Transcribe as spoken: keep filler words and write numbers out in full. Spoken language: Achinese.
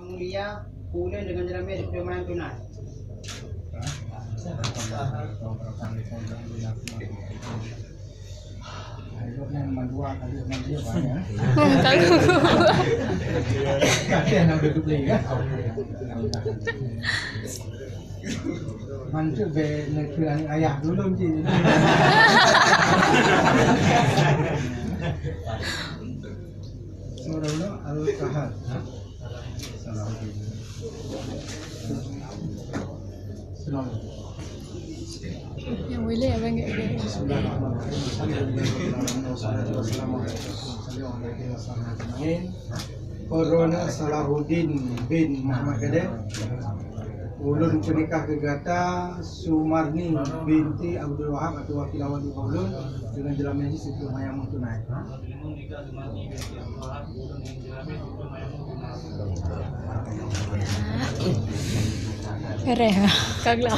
Mulia, ulôn deungon ramé dipeureumayang tunai. Hmm, kalau. Mantu be neukeu aneuk ayah dulu cit. Saudara Al-Kahar. Assalamualaikum. Yang boleh abang kat dia. Bismillahirrahmanirrahim. Alhamdulillah. Wassalatu wassalamu ala rasulillah. Corona Salahuddin bin Muhammad Kadir. Ulôn peunikah keu gata Sumarni binti Abdul Wahab atau wakil awak di ulôn dengan jelas majlis untuk mayang tunai. Ereh. Kagla.